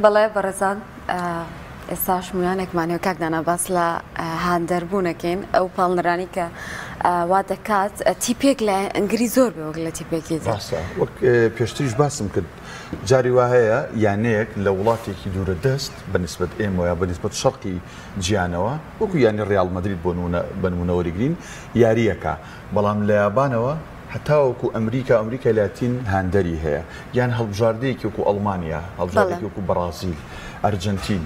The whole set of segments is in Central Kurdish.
بەڵێ بەڕێزان ئێستاش میوانێکمان هەیە کاک دانا باس لە هاندەر بوونەکەین ئەو پاڵنەرانی کە وا دەکات تیپێک لە ئەنگری زۆر بێ وەک لە تیپێکی تر. ڕاستە وەک پێشتریش باسم کرد جاری وا هەیە یانەیەک لە وڵاتێکی دوورە دەست بە نیسبەت ئێمەوە یا بە نیسبەت شەرقی جیانەوە وەکو یانی ڕیاڵ مەدرید بۆ نمونە بە نمونە وەریگرین یارییەکە بەڵام لە یابانەوە هەتاوەکو ئەمریکا و ئەمریکای لاتین هاندەری هەیە یان هەڵبژاردەیەکی وەکو ئەڵمانیا هەڵبژاردەیەکی وەکو بەڕازیل ئەرجەنتین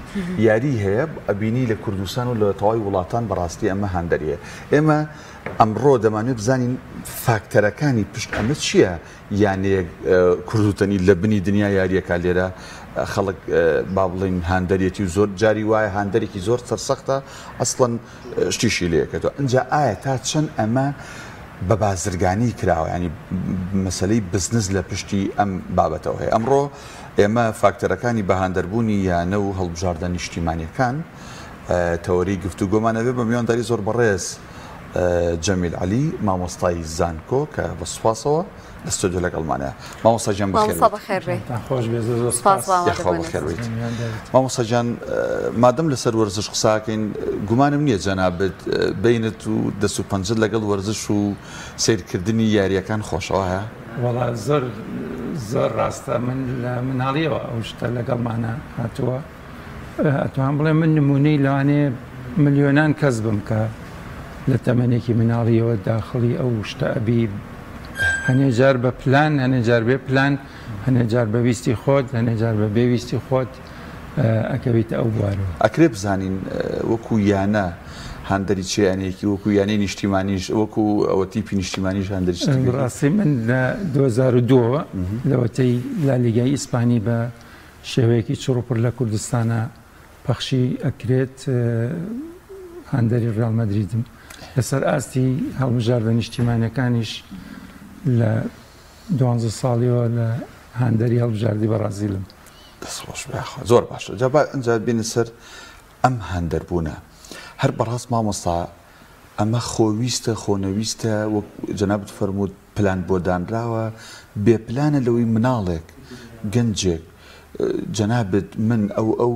یاری هەیە ئەبینی لە کوردستان و لە تەواوی وڵاتان بەڕاستی ئەمە هاندەری هەیە ئێمە ئەمڕۆ دەمانوێت بزانین فاکتەرەکانی پشت ئەمە چییە یانەیەک کوردوتەنی لە بنی دنیا یاریەکە لێرە خەڵک با بڵین هاندەرێتی و زۆر جاری وایە هاندەرێکی زۆر سەرسەختە ئەسڵەن شتیشی لێکەتەوە ئینجا ئایا تا چەند ئەمە بە بازرگانی کراوە ینی مەسلەی بزنس لە پشتی ئەم بابەتەوە هەیە ئەمڕۆ ئێمە فاکتەرەکانی بەهاندەربوونی یانە و هەڵبژاردە نیشتیمانیەکان تەوەری گفتوگۆمان ئەبێ بە میوانداری زۆر بەڕێز جەمیل عەلی مامۆستای زانکۆ کە بە سوپاسەوە لە ستۆدیۆ لەگەڵمانە. مامۆستا گیان بەخێر مامۆستا بەخێر بێی. خۆش بێ زۆر زۆر سپاس. یاخوا بەخێر بیت. مامۆستا گیان مادەم لەسەر وەرزش قساکەین گومانم نییە جەنابت بینت و دەست و پەنجەت لەگەڵ وەرزش و سەیرکردنی یارییەکان خۆشە وایە؟ وەڵا زۆر زۆر ڕاستە من لە مناڵیەوە ئەو شتە لەگەڵمانە هاتووە. ئەتوان بڵێم من نمونەی لەوانەیە ملیۆنان کەس بم کە لە تەمەنێکی مناڵیەوە داخڵی ئەو شتە ئەبی هەنێ جار بە پلان هەنێ جار بێ پلان هەنێ جار بە ویستی خۆت هەنێ جار بە بێ ویستی خۆت ئەکەویتە ئەو بوارەوە. ئەکرێ بزانین وەکو یانە هاندەری چ یانەیەکی وەکو یانەی نیشتیمانیش وەکو ئەوە تیپی نیشتیمانیش هاندەری چ تیپێکی؟ ڕاستی من لە 2002 لەوەتەی لالیگای ئیسپانی بە شێوەیەکی چڕوپڕ لە کوردستانا پەخشی ئەکرێت، هاندەری ڕیاڵ مەدریدم. لەسەر ئاستی هەڵبژاردە نیشتیمانیەکانیش لە دوانزە ساڵیەوە لە هاندەری هەڵبژاردی بەڕازیلم. دەست خۆش بێ یاخوا زۆر باشە جا با ئەنجا بێینە سەر ئەم هاندەربوونە هەر بەڕاست مامۆستا ئەمە خۆویستە خۆنەویستە وەک جەنابت فەرمووت پلان بۆ دانراوە بێ پلانە لەوەی مناڵێک گەنجێک جەنابت من ئەو ئەو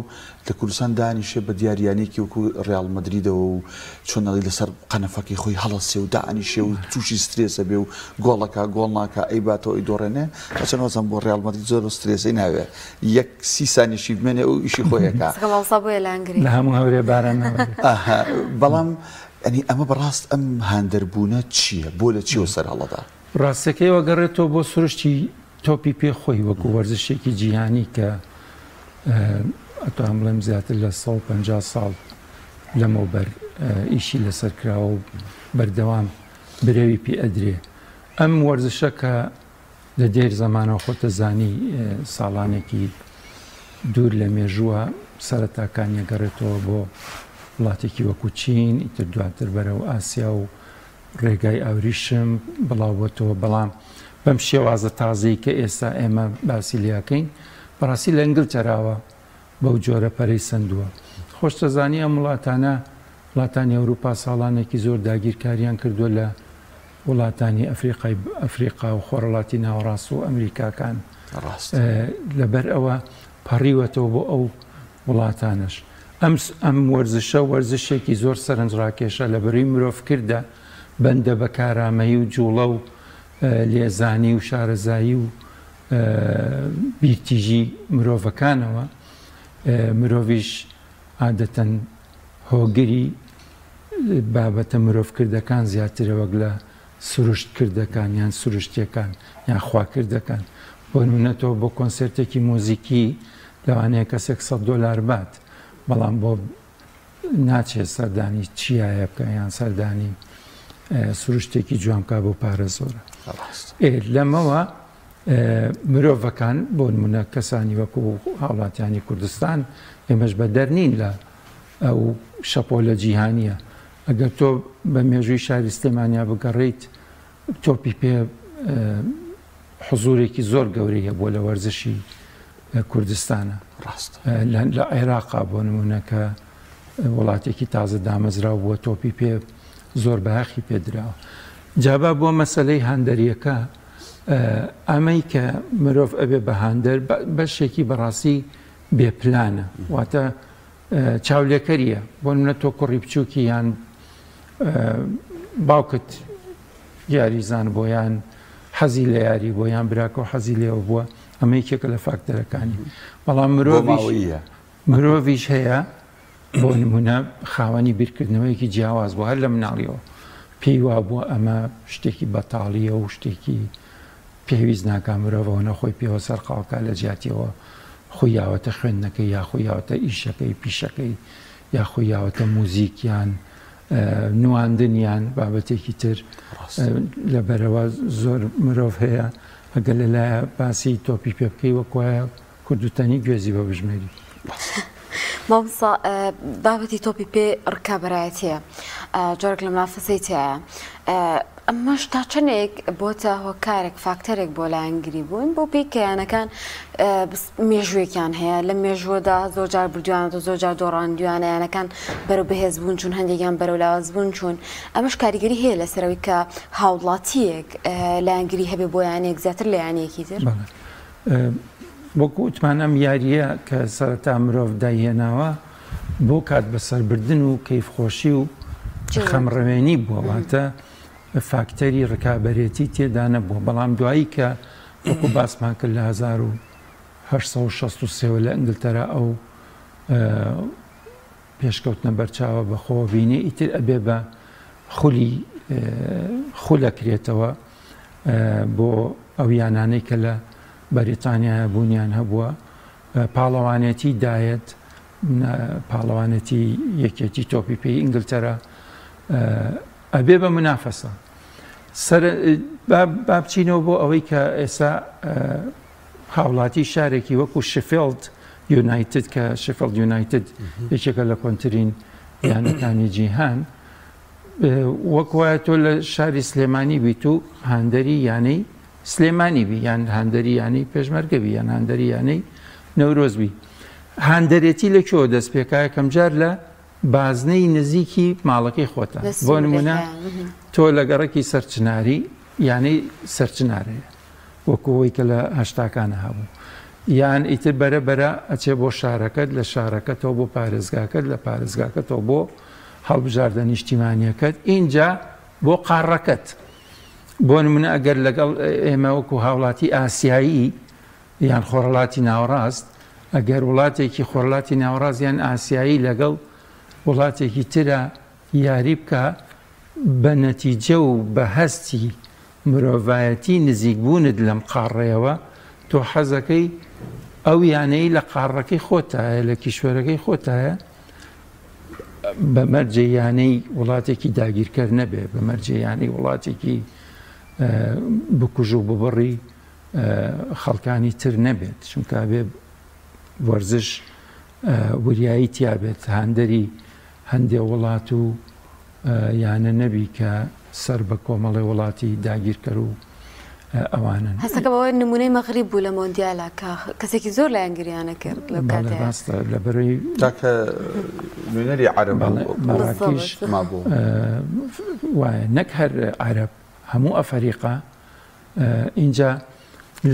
لە کوردستان دانیشێ بە دیار یانەیەکی وەکو ڕیاڵ مەدریدەوە و چۆن ئەڵی لەسەر قەنەفەکەی خۆی هەڵەسێ و دانیشێ و تووشی سترێسە بێ و گۆڵەکە گۆڵ ناکا ئەیباتەوە ئەیدۆڕێنێ هەرچەند وازم بۆ ڕیاڵ مەدرید زۆر سترێسەی ناوێ یەک سی سانیشی بمێنێ ئەو ئیشی خۆی ئەکا. چونکە مامۆستا بۆیە لایەنگری. لە هەموو هەورێ باران ناوەرێ. ئەها بەڵام یانی ئەمە بەڕاست ئەم هاندەربوونە چییە؟ بۆ لە چیەوە سەر هەڵەدا؟ ڕاستەکەی ئەگەڕێتەوە بۆ سروشتی تۆپی پێ خۆی وەکو وەرزشێکی جیهانی کە ئەتوانم بڵێم زیاتر لە 150 ساڵ لەمەوبەر ئیشی لەسەر کراوە و بەردەوام برەوی پێ ئەدرێ. ئەم وەرزشە کە لە دێر زەمانەوە خۆتە زانی ساڵانێکی دوور لە مێژووە سەرەتاکانی ئەگەڕێتەوە بۆ وڵاتێکی وەکو چین، ئیتر دواتر بەرەو ئاسیا و ڕێگای ئاوریشم بڵاوبۆتەوە، بەڵام بەم شێوازە تازەی کە ئێستا ئێمە باسی لێ ئەکەین بەڕاستی لە ئینگلتەراوە بەو جۆرە پەرەی سەندووە. خۆشتەزانی ئەم وڵاتانە وڵاتانی ئەوروپا ساڵانێکی زۆر داگیرکاریان کردووە لە وڵاتانی ئەفریقای ئەفریقا و خۆرهەڵاتی ناوەڕاست و ئەمریکاکان لەبەر ئەوە پەڕیوەتەوە بۆ ئەو وڵاتانەش. ئەم ئەم وەرزشە وەرزشێکی زۆر سەرنجڕاکێشە لە بەروی مرۆڤکردە بەندە بە کارامەیی و جوڵە و لێزانی و شارەزایی و بیرتیژی مرۆڤەکانەوە، مرۆڤیش عادەتەن هۆگری بابەتە مرۆڤکردەکان زیاترە وەک لە سروشتکردەکان یان سروشتیەکان یان خواکردەکان. بۆ نمونە تۆ بۆ کۆنسێرتێکی مۆزیکی لەوانەیە کەسێک سەد دۆلار بات، بەڵام بۆ ناچێت سەردانی چیایە بکە یان سەردانی سروشتێکی جوان بکە بۆ پارە زۆرە. لەمەوە مرۆڤەکان بۆ نمونە کەسانی وەکو هاوڵاتیانی کوردستان ئێمەش بەدەر نین لە ئەو شەپۆلە جیهانیە. ئەگەر تۆ بە مێژووی شاری سلێمانیا بگەڕێیت تۆپی پێ حزورێکی زۆر گەورەی هەبووە لە وەرزشی کوردستانە. ڕاستە. لە عێراقا بۆ نمونە کە وڵاتێکی تازە دامەزراو بووە تۆپی پێ زۆر بایەخی پێدراوە. جابا بۆ مەسەلەی هاندەریەکە ئەمەی کە مرۆڤ ئەبێ بە هاندەر بەشێکی بەڕاستی بێ پلانە، واتە چاولێکەریە. بۆ نمونە تۆ کوڕی بچووکی یان باوکت یاریزان بۆ یان حەزی لە یاری بۆ یان براکە و حەزی لێوە بووە، ئەمە یەکێکە لە فاکتەرەکانی. بەڵام مرۆڤیش هەیە بۆ نمونە خاوەنی بیرکردنەوەیەکی جیاواز بوو هەر لە مناڵیەوە پێی وابووە ئەمە شتێکی بەتاڵیە و شتێکی پێویست ناکا مرۆڤەوە نەخۆی پێوە سەرقاڵکا، لە جیاتیەوە خۆی یاوەتە خوێندنەکەی یا خۆی یاوەتە ئیشەکەی پیشەکەی یا خۆی یاوەتە موزیک یان نواندن یان بابەتێکی تر. لەبەرەوە زۆر مرۆڤ هەیە ئەگەر لەلایە باسی تۆپی پێ بکەی وەک وایە کوردوتەنی گوێزی بە بژمێری. مامۆستا بابەتی تۆپی پێ ڕکابەرایەتیە، جۆرێک لە منافەسەی تیایە، ئەمەش تا چەندێک بۆتە هۆکارێک فاکتەرێک بۆ لایەنگری بوون بۆ پێی کە یانەکان مێژوویەکیان هەیە، لە مێژووەدا زۆر جار بردویانەوە زۆر جار دۆڕاندویانە، یانەکان بەرەو بەهێز بوون چون هەندێکیان بەرەو لاواز بوون چون، ئەمەش کاریگەری هەیە لەسەرەوەی کە هاوڵاتیەک لایەنگری هەبێ بۆ یانەیەک زیاتر لە یانەیەکی تر. وەکو وتمان ئەم یارییە کە سەرەتا مرۆڤ دایهێناوە بۆ کات بەسەربردن و کەیفخۆشی و خەمڕەوێنی بووە، واتە فاکتەری ڕکابەرێتی تێدا نەبووە. بەڵام دوایی کە وەکو باسمان کرد لە 1863 لە ئینگلتەرا ئەو پێشکەوتنە بەرچاوە بەخۆوە بینێ، ئیتر ئەبێ بە خولی خولەکرێتەوە بۆ ئەو یانانەی کە لە بەریتانیا بوونیان هەبووە، پاڵەوانێتی دایەت، پاڵەوانێتی یەکێتی تۆپی پێی ئینگلتەرا ئەبێ بە منافەسە. سەر با بچینەوە بۆ ئەوەی کە ئێستا هاوڵاتی شارێکی وەکو شفێڵد یونایتد، کە شفێڵد یونایتد یەکێکە لە کۆنترین یانەکانی جیهان، وەک وایە تۆ لە شاری سلێمانی بیت و هاندەری یانەی سلێمانی بی یان هاندەری یانەی پێشمەرگە بی یان هاندەری یانەی نەورۆز بی. هاندەرێتی لە کوێوە دەست پێکا؟ یەکەم جار لە بازنەی نزیکی ماڵەکەی خۆتە. بۆ نمونە تۆ لە گەڕەکی سەرچناری یانەی سەرچنارەیە وەکو ئەوەی کە لە هەشتاکانە هەبوو، یان ئیتر بەرە بەرە ئەچێ بۆ شارەکەت، لە شارەکەتەوە بۆ پارێزگاکەت، لە پارێزگاکەتەوە بۆ هەڵبژاردە نیشتیمانیەکەت، ئینجا بۆ قاڕەکەت. بۆ نمونە ئەگەر لەگەڵ ئێمە وەکو هاوڵاتی ئاسیایی یان خۆرهەڵاتی ناوەڕاست، ئەگەر وڵاتێکی خۆرهەڵاتی ناوەڕاست یان ئاسیایی لەگەڵ وڵاتێکی ترە یاری بکە، بە نەتیجە و بە هەستی مرۆڤایەتی نزیکبوونت لەم قاڕەیەوە، تۆ حەزەکەی ئەو یانەی لە قاڕەکەی خۆتایە، لە کیشوەرەکەی خۆتایە، بە مەرجێ یانەی وڵاتێکی داگیرکەر نەبێ، بە مەرجێ یانەی وڵاتێکی بکوژ و ببڕی خەڵکانی تر نەبێت، چونکە بێ وەرزش وریایی تیابێت، هاندەری هەندێ وڵات و یانە نەبی کە سەر بە کۆمەڵی وڵاتی داگیرکەر و ئەوانن. هەستەکە بەوە نمونەی مەغریب بوو لە مۆندیالا کە کەسێکی زۆر لایەنگریانە کرد لەو کاتەیە. ڕاستە، لە بەرەی تاکە نوێنەری عەرەب مەراکیش مابوو. وایە، نەک هەر عەرەب، هەموو ئەفەریقا. ئینجا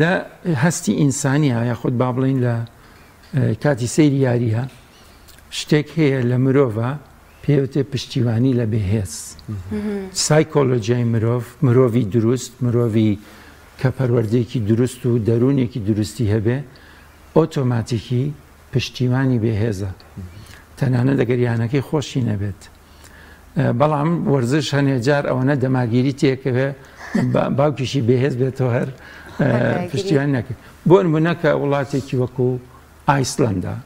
لە هەستی ئینسانیە یاخود با بڵین لە کاتی سەیری یاریە شتێک هەیە لە مرۆڤە پێوتێ پشتیوانی لە بێهێز. سایکۆلۆژیای مرۆڤ، مرۆڤی دروست، مرۆڤی کە پەروەردەیەکی دروست و دەروونێکی دروستی هەبێ، ئۆتۆماتیکی پشتیوانی بێهێزە، تەنانەت ئەگەر یانەکەی خۆشی نەبێت. بەڵام وەرزش هەنێ جار ئەوەنە دەمارگیری تێکەوێ باوکیشی بێهێز بێتەوە هەر پشتیوانی نەکرد. بۆ نمونە کە وڵاتێکی وەکو ئایسلەندا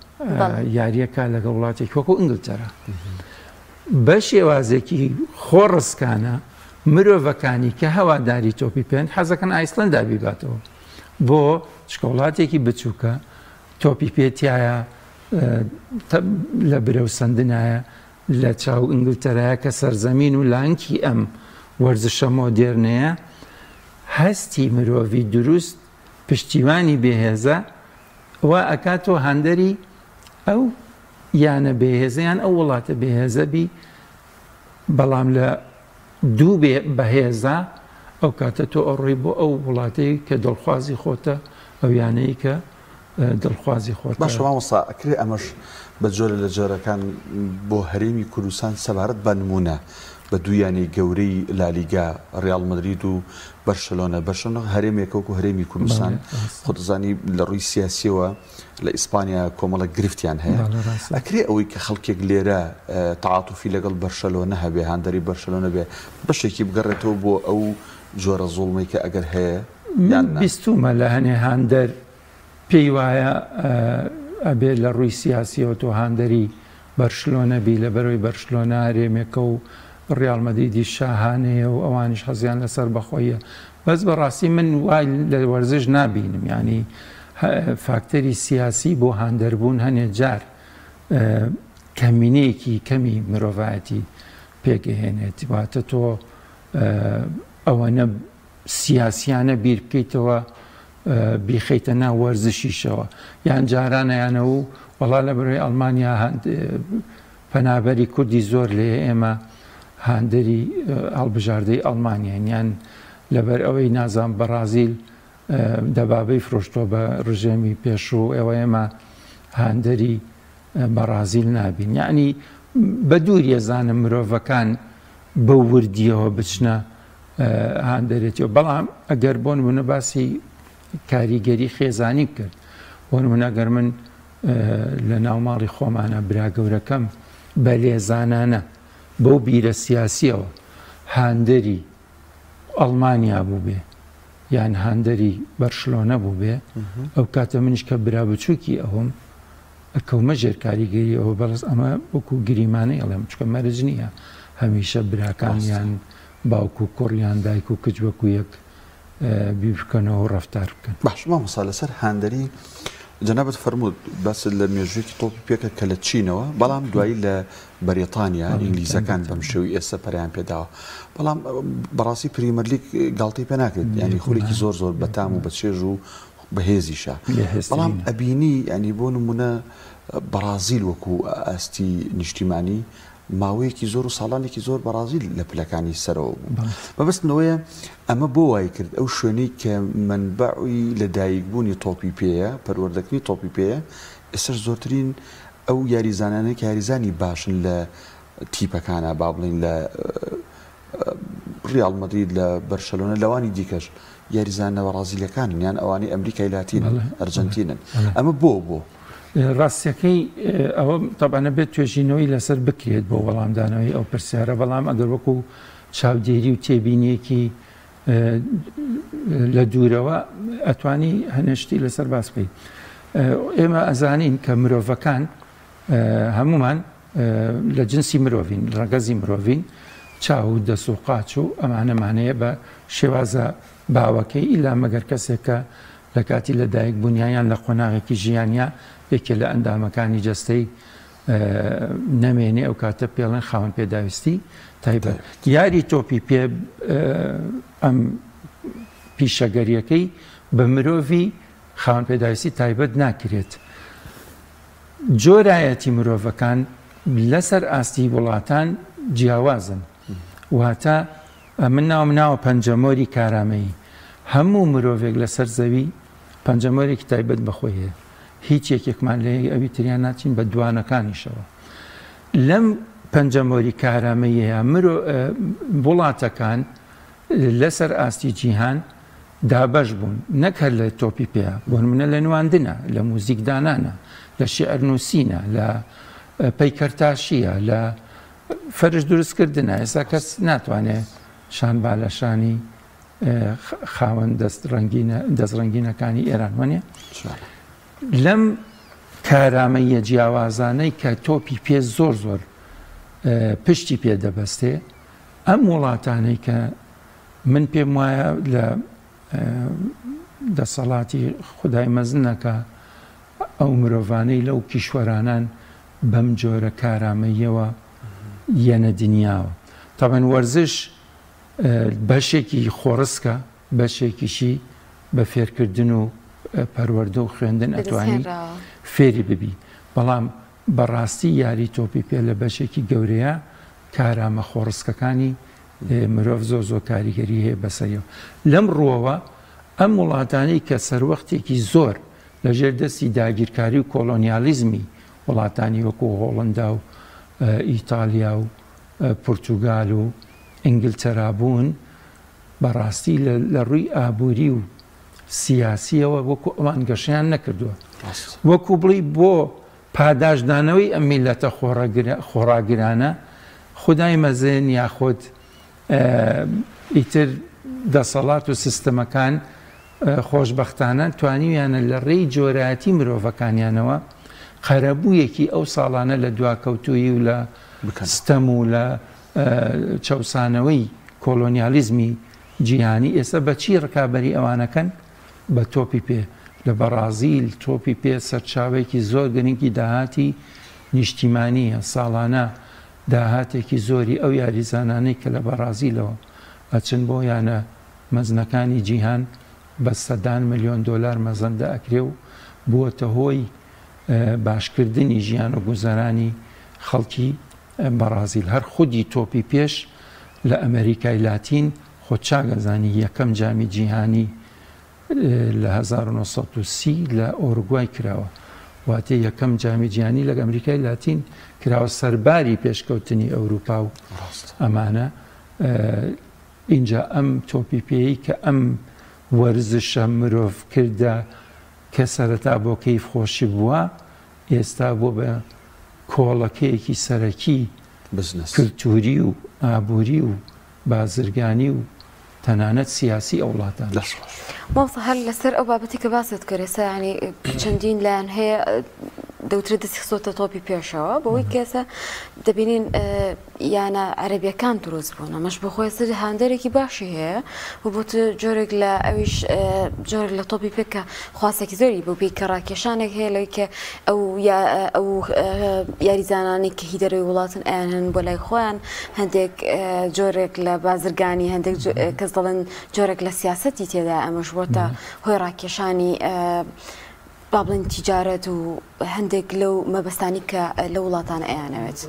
یاریەکە لەگەڵ وڵاتێکی وەکو ئینگلتەرا، بە شێوازێکی خۆڕسکانە مرۆڤەکانی کە هەواداری تۆپی پێن حەزەکەن ئایسلەندا بیباتەوە، بۆ چکە وڵاتێکی بچووکە، تۆپی پێ تایە لە برەو سەندنایە لە چاو ئینگلتەرایە کە سەرزەمین و لانکی ئەم وەرزشە مۆدێرنەیە. هەستی مرۆڤی دروست پشتیوانی بێهێزە وا ئەکاتەوە هاندەری ئەو یانە بێهێزە یان ئەو وڵاتە بێهێزە بی، بەڵام لە دوو بەهێزە ئەو کاتە تۆ ئەڕۆی بۆ ئەو وڵاتەی کە دڵخوازی خۆتە، ئەو یانەی کە دڵخوازی خۆتە. باشە مامۆستا ئەکرێ ئەمەش بە جۆرە لە جۆرەکان بۆ هەرێمی کوردستان سەبارەت بە نموونە بە دوو یانەی گەورەی لالیگا ڕیاڵ مەدرید و بەرشەلۆنە، بەرشەلۆنە هەرێمێکە وەکو هەرێمی کوردستان خۆت دەزانی لە ڕووی سیاسیەوە لە ئیسپانیا کۆمەڵێک گرفتیان هەیە ئەکرێ ئەوەی کە خەڵکێک لێرە تەعاتوفی لەگەڵ بەرشەلۆنە هەبێ هاندەری بەرشەلۆنە بێ بەشێکی بگەڕێتەوە بۆ ئەو جۆرە زوڵمەی کە ئەگەر هەیە من بیستومە لە هەنێ هاندەر پێی وایە ئەبێ لە ڕووی سیاسیەوە تۆ هاندەری بەرشلۆنە بی لەبەرەوەی بەرشلۆنە هەرێمێکە و ڕیاڵ مەدریدیش شاهانەیە و ئەوانیش حەزیان لە سەربەخۆییە بەس بەڕاستی من وای لە وەرزش نابینم یانی فاکتەری سیاسی بۆ هاندەربوون هەنێ جار کەمینەیەکی کەمی مرۆڤایەتی پێکهێنێت واتە تۆ ئەوەنە سیاسیانە بیر بکەیتەوە بیخەیتە ناو وەرزشیشەوە یان جارانیانە و وەڵا لە بەرەی ئەڵمانیا پەنابەری کوردی زۆر لێ ئێمە هاندەری هەڵبژاردەی ئەڵمانیان یان لەبەر ئەوەی نازان بەڕازیل دەبابەی فرۆشتووە بە ڕژێمی پێشوو ئێوە ئێمە هاندەری بەڕازیل نابین یعنی بە دوور یەزانم مرۆڤەکان بەو وردیەوە بچنە هاندەرێتیەوە بەڵام ئەگەر بۆ نمونە باسی کاریگەری خێزانی بکرد بۆ نمونە گەر من لە ناو ماڵی خۆمانە برا گەورەکەم بە لێزانانە بەو بیرە سیاسیەوە هاندەری ئەڵمانیا بووبێ یان هاندەری بەرشلۆنە بووبێ ئەو کاتە منیش کە برا بچووکی ئەوم ئەکەومە ژێر کاریگەری ئەوە بەڵس ئەمە وەکو گریمانەی ئەڵێم چکە مەرج نییە هەمیشە براکان یان باوک و کوڕ یان دایک و کچ وەکو یەک بیر بکەنەوە و ڕەفتار بکەن. باش مامۆستا لەسەر هاندەری جەنابت فەرمووت باست لە مێژوویەکی تۆپی پێ کرد کە لە چینەوە بەڵام دوایی لە بەریتانیا ئینگلیزەکان بەم شێوەی ئێستا پەرەیان پێداوە بەڵام بەڕاستی پریمەرلیگ گاڵتەی پێ ناکرێت یانی خولێکی زۆر زۆر بەتام و بەچێژ و بەهێزیشە بەڵام ئەبینی ینی بۆ نمونە بەڕازیل وەکو ئاستی نیشتیمانی ماوەیەکی زۆر و ساڵانێکی زۆر بەڕازیل لە پلەکانی سەرەوە بوو. مەبەستم لەوەیە ئەمە بۆ وای کرد ئەو شوێنەی کە مەنبەعی لەدایکبوونی تۆپی پێیە، پەروەردەکردنی تۆپی پێیە، ئێستاش زۆرترین ئەو یاریزانانەی کە یاریزانی باشن لە تیپەکانە با بڵێین لە ڕیاڵ مەدرید لە بەرشەلۆنە لەوانی دیکەش یاریزانە بەڕازیلەکانن یان ئەوانەی ئەمریکای لاتینن ئەرجەنتینن ئەمە بۆ بۆ؟ ڕاستیەکەی ئەوە تەبعەن ئەبێت توێژینەوەی لەسەر بکرێت بۆ وەڵامدانەوەی ئەو پرسیارە، بەڵام ئەگەر وەکو چاودێری و تێبینیەکی لە دوورەوە ئەتوانی هەنێ شتی لەسەر باس بکەیت. ئێمە ئەزانین کە مرۆڤەکان هەمومان لە جنسی مرۆڤین، ڕەگەزی مرۆڤین، چاو و دەست و قاچ و ئەمانەمانەیە بە شێوازە باوەکەی ئیلا مەگەر کەسێک کە لە کاتی لە دایک بوونیا یان لە قۆناغێکی ژیانیا یەکێ لە ئەندامەکانی جەستەی نەمێنێ ئەو کاتە پێڵێن خاوەن پێداویستی تایبەت. یاری تۆپی پێ ئەم پیشەگەریەکەی بە مرۆڤی خاوەن پێداویستی تایبەت ناکرێت. جۆرایەتی مرۆڤەکان لەسەر ئاستی وڵاتان جیاوازن واتە من ناوم ناوە پەنجەمۆری کارامەیی. هەموو مرۆڤێک لەسەر زەوی پەنجەمۆرێکی تایبەت بە خۆی هەیە. هیچ یەکێکمان لە ئەوی تریان ناچین بە دوانەکانیشەوە. لەم پەنجەمۆری کارامەییەیە مرۆ وڵاتەکان لەسەر ئاستی جیهان دابەش بوون نەک هەر لە تۆپی پێ بۆ نمونە لە نواندنە لە موزیک دانانە لە شیعر نووسینە لە پەیکەرتاشیە لە فەرش دروست کردنە ئێستا کەس ناتوانێ شان با لە شانی خاوەن دەست ڕەنگینە دەست ڕەنگینەکانی ئێران وەنیە لەم کارامەیە جیاوازانەی کە تۆپی پێ زۆر زۆر پشتی پێ دەبەستێ ئەم وڵاتانەی کە من پێم وایە لە دەسەڵاتی خودای مەزنەکە ئەو مرۆڤانەی لەو کیشوەرانان بەم جۆرە کارامەییەوە یەنە دنیاوە. تەبعەن وەرزش بەشێکی خۆڕسکە، بەشێکیشی بە فێرکردن و پەروەردە و خوێندن ئەتوانی فێری ببی، بەڵام بەڕاستی یاری تۆپی پێ لە بەشێکی گەورەیە کارامە خۆڕسکەکانی مرۆڤ زۆر زۆر کاریگەری هەیە بەسەریەوە. لەم ڕووەوە ئەم وڵاتانەی کە سەروەختێکی زۆر لە ژێر دەستی داگیرکاری و کۆڵۆنیالیزمی وڵاتانی وەکو هۆڵندا و ئیتالیا و پورتوگال و ئینگلتەرا بوون، بەڕاستی لە ڕووی ئابووری و سیاسییەوە وەکو ئەوان گەشەیان نەکردووە. وەکو بڵێی بۆ پاداشتدانەوەی ئەم میللەتە خۆڕاگرانە، خودای مەزن یاخود ئیتر دەسەڵات و سیستمەکان خۆشبەختانە توانیویانە لە ڕێی جۆرایەتی مرۆڤەکانیانەوە قەرەبوویەکی ئەو ساڵانە لە دواکەوتوویی و لە ستەم و لە چەوسانەوەی کۆلۆنیالیزمی جیهانی ئێستا بە چی ڕکابەری ئەوانەکەن؟ بە تۆپی پێ. لە بەڕازیل تۆپی پێ سەرچاوەیەکی زۆر گرنگی داهاتی نیشتیمانییە، ساڵانە داهاتێکی زۆری ئەو یاریزانانەی کە لە بەڕازیلەوە ئەچن بۆ یانە مەزنەکانی جیهان بە سەدان ملیۆن دۆلار مەزەندە ئەکرێ و بووەتە هۆی باشکردنی ژیان و گوزەرانی خەڵکی بەڕازیل. هەر خودی تۆپی پێش لە ئەمەریکای لاتین خۆت چاک ئەزانی یەکەم جامی جیهانی لە 1930 لە ئۆرگوای کراوە واتە یەکەم جامی جیهانی لە ئەمریکای لاتین کراوە سەرباری پێشکەوتنی ئەوروپا و ئەمانە ئینجا ئەم تۆپی پێی کە ئەم وەرزشە مرۆڤ کردە کە سەرەتا بۆ کەیف خۆشی بووە ئێستا بۆ بە کۆڵەکەیەکی سەرەکی کلتوری و ئابووری و بازرگانی و تەنانەت سیاسی ئەو وڵاتانەش. دەست خۆش. مامۆستا هەر لەسەر ئەو بابەتی کە باست کرد ئێستا یانی چەندین لایەن هەیە دەوترێت دەستی خستۆتە تۆپی پێشەوە بەوەی کە ئێستا دەبینین یانە عەرەبیەکان دروست بوون ئەمەش بۆ خۆی ئێستا هاندەرێکی باشی هەیە و بۆ جۆرێک لە ئەویش جۆرێک لە تۆپی پێ کە خواستێکی زۆری بۆ پێی کە ڕاکێشانێک هەیە لەوەی کە ئەو ئەو یاریزانانەی کە هی دەرەوەی وڵاتن ئەیان هەن بۆ لای خۆیان هەندێک جۆرێک لە بازرگانی هەندێک کەس دەڵێن جۆرێک لە سیاسەتی تێدا ئەمەش بۆتە هۆی ڕاکێشانی با بڵێن تیجارەت و هەندێک لەو مەبەستانی کە لە وڵاتان ئەیانەوێت.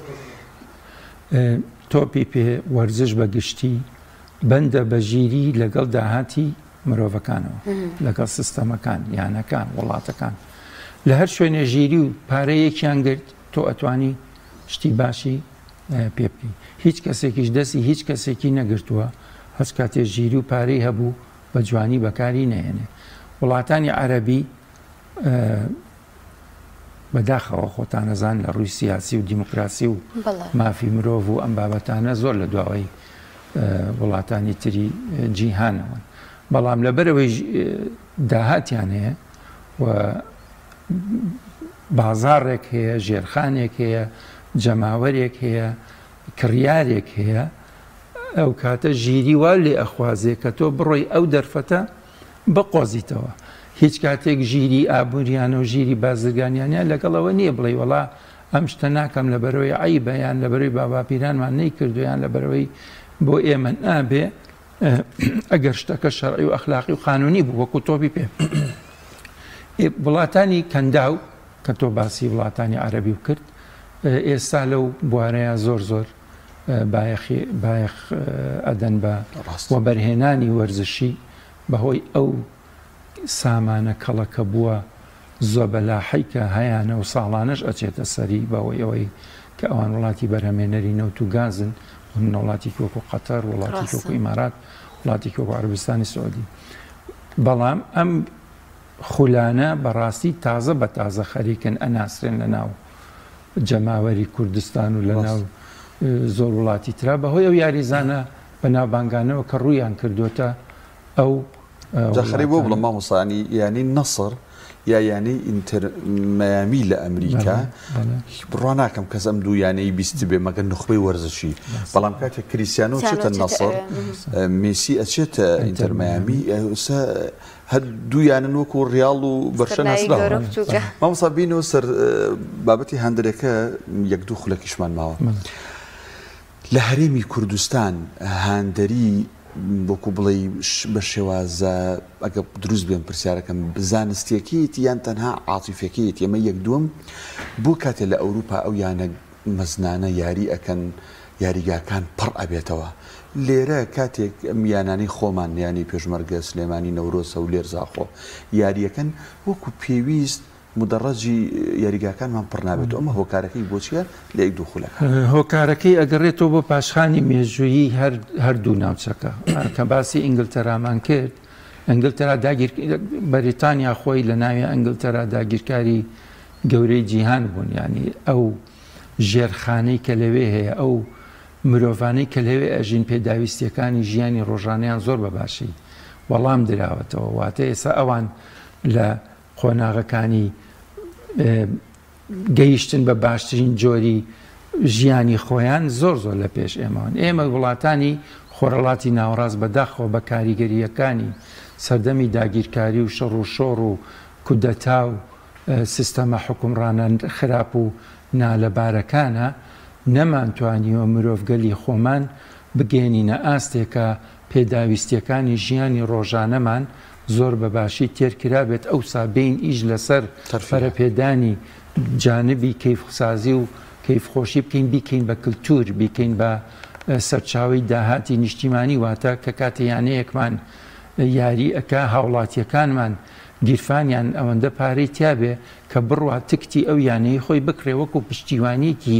تۆپی پێ وەرزش بە گشتی بەندە بە ژیری لەگەڵ داهاتی مرۆڤەکانەوە لەگەڵ سیستەمەکان یانەکان وڵاتەکان لە هەر شوێنێ ژیری و پارەیەکیان گرت تۆ ئەتوانی شتی باشی پێ بکەی هیچ کەسێکیش دەستی هیچ کەسێکی نەگرتووە هەچ کاتێ ژیری و پارەی هەبوو بە جوانی بەکاری نەهێنێ وڵاتانی عەرەبی بەداخەوە خۆتانەزان لە ڕووی سیاسی و دیموکراسی و مافی مرۆڤ و ئەم بابەتانە زۆر لە دواوەی وڵاتانی تری جیهانەوەن بەڵام لەبەرەوەی داهاتیان هەیە و بازاڕێک هەیە ژێرخانێک هەیە جەماوەرێک هەیە کڕیارێک هەیە ئەو کاتە ژیری وا لێ ئەخوازێ کە تۆ بڕۆی ئەو دەرفەتە بقۆزیتەوە. هیچ کاتێک ژیری ئابووریانە و ژیری بازرگانیانە لەگەڵ ئەوە نییە بڵێی وەڵا ئەم شتە ناکەم لەبەرئەوەی عەیبە یان لەبەرئەوەی باباپیرانمان نەیکردووە یان لەبەرئەوەی بۆ ئێمە نابێ ئەگەر شتەکە شەرعی و ئەخلاقی و قانونی بوو وەکو تۆپی پێ وڵاتانی کەنداو کە تۆ باسی وڵاتانی عەرەبی و کرد ئێستا لەو بوارەیە زۆر زۆر بایەخی بایەخ ئەدەن بە وەبەرهێنانی وەرزشی بەهۆی ئەو سامانە کەڵەکەبووە زەبەلاحەی کە هەیانە و ساڵانەش ئەچێتە سەری بەهۆی ئەوەی کە ئەوان وڵاتی بەرهەمێنەری نەوت و گازن بۆ نمونە وڵاتێکی وەکو قەتەر وڵاتێکی وەکو ئیمارات وڵاتێکی وەکو عەرەبستانی سعودی بەڵام ئەم خولانە بەڕاستی تازە بە تازە خەریکن ئەناسرێن لە ناو جەماوەری کوردستان و لە ناو زۆر وڵاتی ترا بەهۆی ئەو یاریزانە بەناوبانگانەوە کە ڕوویان کردووەتە ئەو جا خەریک بۆ بڵێم مامۆستا ینی یانەی نەسڕ یا یانەی ئینتەر مەیامی لە ئەمریکا بڕوا ناکەم کەس ئەم دوو یانەی بیستبێ مەگەر نوخبەی وەرزشی بەڵام کاتێک کریسیانۆ چێتە نەسڕ مێسی ئەچێتە ئینتەر مەیامی ئێستا هەر دوو یانەن وەکو ڕیاڵ و بەرشە ناسراون مامۆستا بینەوە سەر بابەتی هەندرەکە یەک دوو خولەکیشمان ماوە لە هەرێمی کوردستان هاندەری وەکو بڵێی بە شێوازە ئەگە دروست بێم پرسیارەکەم زانستیەکەیەتی یان تەنها عاتیفەکەیەتی ئەمە یەک دووەم بۆ کاتێ لە ئەوروپا ئەو یانە مەزنانە یاری ئەکەن یاریگاکان پڕ ئەبێتەوە. لێرە کاتێک ئەم یانانەی خۆمان یانی پێشمەرگە، سلێمانی، نەورۆز، هەولێر، زاخۆ یاریەکەن وەکو پێویست مدەڕەجی یاریگاکانمان پڕ نابێتەوە ئەمە هۆکارەکەی بۆچیە لە یەک دوو خولەکە؟ هۆکارەکەی ئەگەڕێتەوە بۆ پاشخانی مێژوویی هەر هەردوو ناوچەکە. کە باسی ئینگلتەرامان کرد، ئینگلتەرا داگیر بەریتانیا خۆی لە ناوی ئینگلتەرا داگیرکاری گەورەی جیهان بوون یانی ئەو ژێرخانەی کە لەوێ هەیە ئەو مرۆڤانەی کە لەوێ ئەژین پێداویستیەکانی ژیانی ڕۆژانەیان زۆر بە باشی وەڵام دراوەتەوە واتە ئێستا ئەوان لە قۆناغەکانی گەیشتن بە باشترین جۆری ژیانی خۆیان زۆر زۆر لە پێش ئێمەوەن. ئێمە وڵاتانی خۆرهەڵاتی ناوەڕاست بەداخەوە بە کاریگەرییەکانی سەردەمی داگیرکاری و شەڕ و شۆڕ و کودەتا و سیستەمە حوکمڕانە خراپ و نالەبارەکانە نەمانتوانیوە مرۆڤگەلی خۆمان بگەیەنینە ئاستێک کە پێداویستیەکانی ژیانی ڕۆژانەمان زۆر بە باشی تێر کرابێت ئەوسا بێین ئیش لەسەر پەرەپێدانی جانبی کەیفسازی و کەیفخۆشی بکەین بیکەین بە کلتور بیکەین بە سەرچاوەی داهاتی نیشتیمانی واتە کە کاتێ یانەیەکمان یاری ئەکا هاوڵاتیەکانمان گیرفانیان ئەوەندە پارەی تیابێ کە بڕوا تکتی ئەو یانەی خۆی بکڕێ وەکو پشتیوانیەکی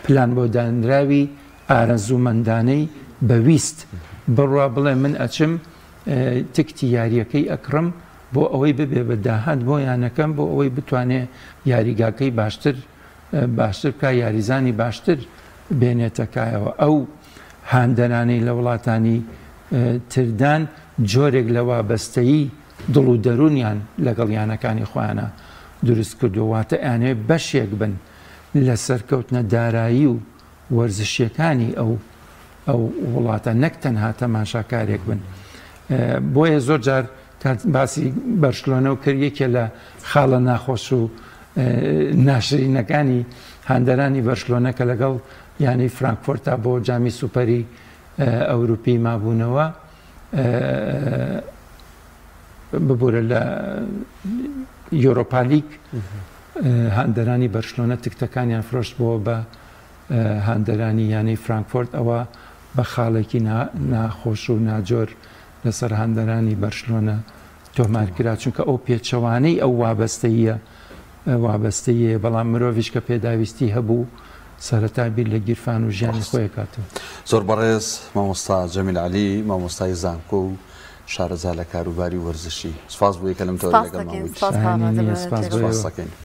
پلان بۆ دانراوی ئارەزوومەندانەی بە ویست بڕوا بڵێ من ئەچم تکتی یاریەکەی ئەکڕم بۆ ئەوەی ببێ بە داهات بۆ یانەکەم بۆ ئەوەی بتوانێ یاریگاکەی باشتر باشتر بکا یاریزانی باشتر بێنێتە کایەوە ئەو هاندەرانەی لە وڵاتانی تردان جۆرێک لە وابەستەیی دڵ و دەروونیان لەگەڵ یانەکانی خۆیانە دروست کردووە واتە ئەیانەوێ بەشێک بن لە سەرکەوتنە دارایی و وەرزشیەکانی ئەو ئەو وڵاتە نەک تەنها تەماشاکارێک بن بۆیە زۆر جار باسی بەرشلۆنە و کرد یەکێ لە خاڵە ناخۆش و ناشرینەکانی هاندەرانی بەرشلۆنە کە لەگەڵ یانەی فرانکفۆرتا بۆ جامی سوپەری ئەوروپی مابوونەوە ببورە لە یۆرۆپالیک هاندەرانی بەرشلۆنە تکتەکانیان فرۆشت بۆ بە هاندەرانی یانەی فرانکفۆرت ئەوە بە خاڵێکی ناخۆش و ناجۆر لەسەر هاندەرانی بەرشلۆنە تۆمار کرا چونکە ئەو پێچەوانەی ئەو وابەستەییە وابەستەییە بەڵام مرۆڤیش کە پێداویستی هەبوو سەرەتا بیر لە گیرفان و ژیانی خۆی ئەکاتەوە. زۆر بەڕێز مامۆستا جەمیل عەلی مامۆستای زانکۆ و شارەزا لە کاروباری وەرزشی سوپاس بۆ ئەوەی کە لەم تەوەرە سپاس لەگەڵمان دەکەین بوویت. سپاس شایانی ئامادە نییە سپاس بۆ سپاس ئێوە. دەکەین.